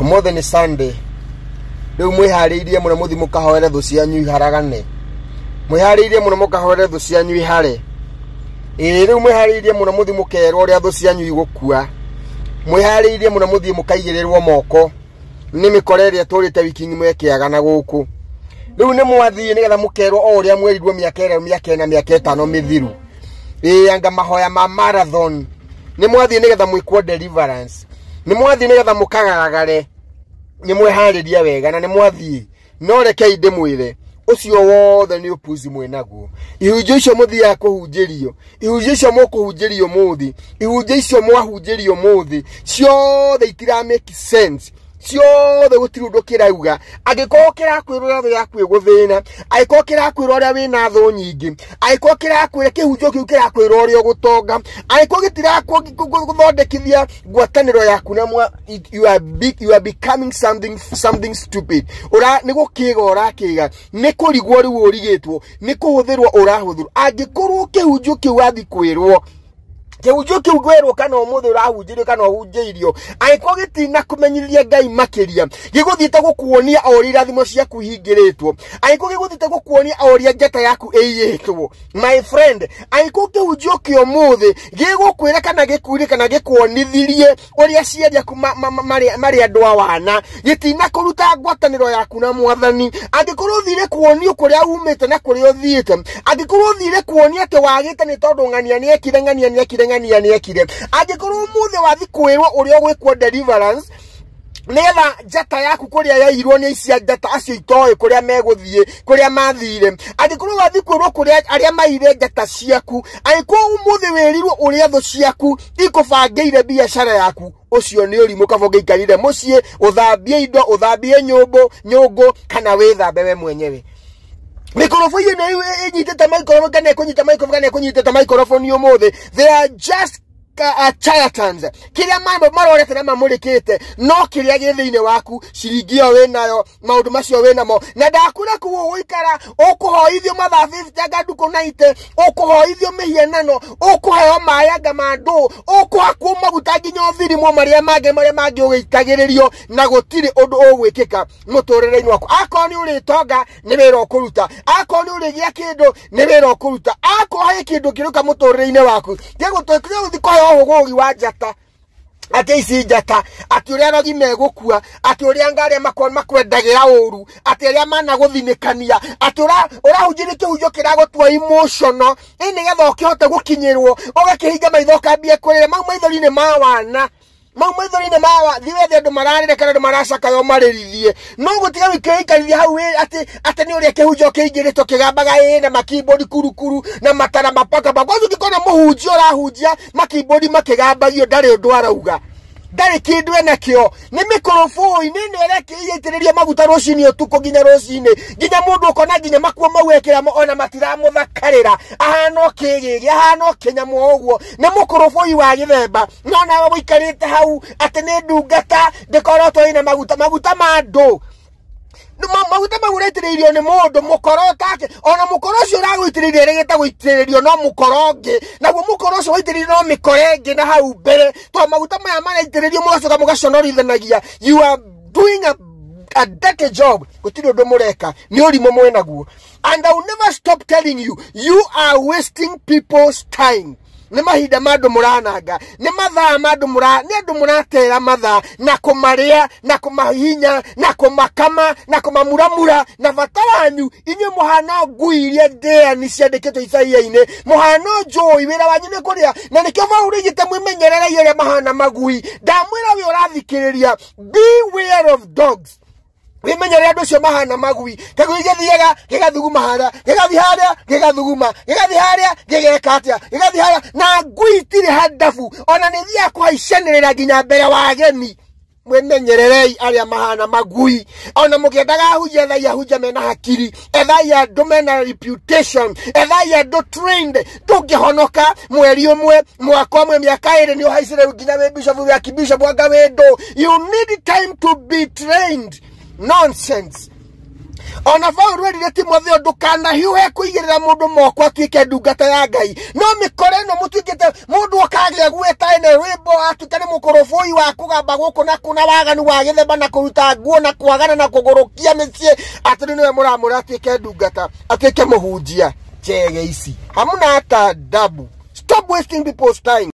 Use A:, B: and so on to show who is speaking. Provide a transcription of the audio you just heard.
A: Ũmũthĩ nĩ Sunday. Rĩu mwĩharĩirie mũno mũthiĩ mũkahoere thũ cianyu iharagane. Mwĩharĩirie mũno mũkahoere thũ cianyu ihare. Ĩĩ rĩu mwĩharĩirie mũno mũthiĩ mũkerwo ũrĩa thũ cianyu igũkua. Mwĩharĩirie mũno mũthiĩ mũkaigĩrĩrwo moko nĩ mĩkora ĩrĩa ĩtũrĩte wiki ng'ima ĩkĩaga na gũkũ. Rĩu nĩ mwathiĩ nĩgetha mũkerwo o ũrĩa mwerirwo mĩaka ĩrĩa mĩaka ĩna mĩaka ĩtano mĩthiru. Ĩĩ anga mahoya ma marathon. Nĩ mwathiĩ nĩgetha mwĩkwo deliverance. Nĩ mwathiĩ nĩgetha mũkagaragare. Nĩ mweharĩria wega na nĩ mwathiĩ. No rekei ndĩmwĩre ũcio wothe nĩ ũpuzi mwĩnaguo. Ihunjio icio mũthiaga kũhunjĩrio, ihunjio icio mũkũhunjĩrio ũmũthĩ, ihunjio icio mwahunjĩrio ũmũthĩ, ciothe itira make sense. Ciothe gũtirĩ ũndũ kĩrauga. Angĩkorwo kĩrakwĩra ũrĩa thũ yaku ĩgũthĩna, angĩkorwo kĩrakwĩra ũrĩa wĩna thũ nyingĩ, angĩkorwo kĩrakwĩra kĩhunjio kĩu kĩrakwĩra ũrĩa ũgũtonga, angĩkorwo gĩtirakũthondekithia ngwatanĩro yaku na mwa, you are big, you are becoming something, something stupid. Ũra nĩ gũkĩga ũrakĩga, nĩ kũrigwo rĩu ũrigĩtwo, nĩ kũhũthĩrwo ũrahũthĩrwo. Angĩkorwo kĩhunjio kĩu wathiĩ kwĩrwo, kĩhunjio kĩu ngwĩrwo kana ũmũthĩ ũrahunjĩrio kana ũhunjĩirio, angĩkorwo gĩtina kũmenyithia Ngai makĩria, gĩgũthiĩte gũkuonia o ũrĩa irathimo ciaku ihingĩrĩtwo, angĩkorwo gĩgũthiĩte gũkuonia o ũrĩa njata yaku ĩiyĩtwo, my friend, angĩkorwo kĩhunjio kĩa ũmũthĩ gĩgũkwĩra kana gĩkuire kana gĩkuonithirie ũrĩa aciari aku marĩ andũ a wana, gĩtina kũruta ngwatanĩro yaku na mwathani, angĩkorwo ũthire kuonio kũrĩa umĩte na kũrĩa ũthiĩte, angĩkorwo ũthire kuonio atĩ wagĩte nĩ tondũ ng'ania nĩekire, ng'ania nĩekire, ng'ania nĩekire, angĩkorwo ũmũthĩ wathi kwĩrwo ũrĩa ũgwĩkwo deliverance nĩgetha njata yaku kũrĩa yairwo nĩ icia njata acio itoĩ kũrĩa megũthiĩ, kũrĩa mathire, angĩkorwo wathi kwĩrwo kũrĩa arĩa maire njata ciaku, angĩkorwo ũmũthĩ wĩrirwo ũrĩa thũ ciaku ikũbangĩire biacara yaku, ũcio nĩ ũrimũ. Kaba ũngĩikarire mũciĩ ũthambie indo, ũthambie nyũngũ kana wĩthambe we mwenyewe. Mĩkoroboi ĩno ĩnyitĩte microphone kana ĩkũnyita microphone kana ĩkũnyitĩte microphone ũmũthĩ, they are just charlatans. Kĩrĩa marorete na mamũrĩkĩte no kĩrĩa gĩ thĩinĩ waku, ciringi ĩyo wĩnayo, maũndũ macio wĩnamo, na ndakwĩra kũu ũgũikara ũkũhoithio mathaa 50 anga ndukũ 90, ũkũhoithio mĩhianano, ũkũheo maĩ anga ma ndũ, ũkũhakwo maguta nginya ũthirimwo marĩa mangĩ marĩa mangĩ ũgĩitagĩrĩrio, na gũtirĩ ũndũ ũgwĩkĩka mũtũrĩre-inĩ waku. Akorwo nĩ ũrĩtonga nĩ wĩra ũkũruta, akorwo nĩ ũrĩgĩa kĩndũ nĩ wĩra ũkũruta, akorwo he kĩndũ kĩrũka mũtũrĩre-inĩ waku gĩgũthiĩ kũheo ũgũri wa njata, atĩ ici njata, atĩ ũrĩa arogi megũkua, atĩ ũrĩa anga arĩa makwendagĩra ũru, atĩ arĩa managũthinĩkania, atĩ ũrahunjĩria kĩhunjio kĩragũtua emotional, ĩ nĩgetha ũkĩhote gũkinyĩrwo, ũgakĩhinga maitho ũkambia kũrĩra. Mau maithori-inĩ ma wana, mau maithori-inĩ ma wa, thiĩ wethe andũ mararĩra kana andũ maracakaya ũmarĩrithie, no gũtiga wĩikarithia hau wĩ atĩ nĩ ũrĩa kĩhunjio kĩingĩrĩtwo kĩgambaga ĩ na makibodi kurukuru na matara mapaka pa. Kwanza ũngĩkona mũhunjia ũrahunjia makibodi makĩgambagio, ndarĩ ũndũ arauga, ndarĩ kĩndũ enakĩo, nĩ mĩkoroboi, nĩ ĩno ĩrĩa ĩitĩrĩrio maguta rũcinĩ ũtukũ nginya rũcinĩ, nginya mũndũ ũkona nginya makuo mau ekĩra mo ona matiramũthakarĩra, ahana o kĩgĩgĩ, ahana o kĩnyamũ o ũguo, nĩ mũkoroboi wa gĩthemba. No nawe ũikarĩte hau atĩ nĩ ndungata ndĩkorotwo ĩna maguta, maguta ma ndũ. Maguta mau ũraitĩrĩirio nĩ mũndũ mũkoro take, ona mũkoro ũcio ũragũitĩrĩirie rĩgĩta gũitĩrĩrio no mũkoro ũngĩ, naguo mũkoro ũcio waitĩrĩirio no mĩkoro ĩngĩ na hau mbere, tondũ maguta maya maraitĩrĩrio mũgacoka mũgaconorithanagia. You are doing a dirty job. Gũtirĩ ũndũ mũreka, nĩ ũrimũ mwĩnaguo. And I will never stop telling you, you are wasting people's time. Nĩ mahinda ma andũ mũrananga, nĩ mathaa ma andũ mũra, nĩ andũ mũratera mathaa na kũmarĩa na kũmahihinya na kũmakama na kũmamuramura, na bata wanyu inyuĩ mũhana ngui iria ndĩani ciandĩkĩtwo Isaia-inĩ, mũhana njũi, wĩra wanyu nĩ kũrĩa, na nĩkĩo Paũlũ oigĩte mwĩmenyererei ũrĩa mahana magui. Ndamwĩra we ũrathikĩrĩria, beware of dogs. Wĩmenyerere andũ acio mahana magui. Kagui gĩthiaga gĩgathuguma harĩa, gĩgathiĩ harĩa gĩgathuguma, gĩgathiĩ harĩa gĩgeka atĩa, gĩgathiĩ harĩa, na ngui itirĩ handabu, ona nĩ ithiaga kũhaicanĩrĩra nginya mbere wa ageni. Mwĩmenyererei arĩa mahana magui. Ona mũkĩendaga ahunjia, ethai ahunjia mena hakiri, ethai andũ mena reputation, ethai andũ trained. Ndũngĩhonoka mweri ũmwe, mwaka ũmwe, mĩaka ĩrĩ nĩ ũhaicire nginya wĩ bishop, wĩ archbishop, anga wĩ ndũ. You need time to be trained. Nonsense. Ona Paulo erire Timotheo ndũkanahiũhe kũigĩrĩra mũndũ moko atuĩke ndungata ya Ngai. No mĩkora ĩno mũtuĩkĩte mũndũ okagĩa gwĩta ene rwĩmbo atuĩka nĩ mũkoroboi wa kũgamba gũkũ na kũna, waganu wa gĩthemba na kũruta nguo na kwagana na kũgũrũkia mĩciĩ, atĩ rĩu nĩwe mũramũra atuĩke ndungata, atuĩke mũhunjia. Chege ici hamuna hata adabu. Stop wasting people's time.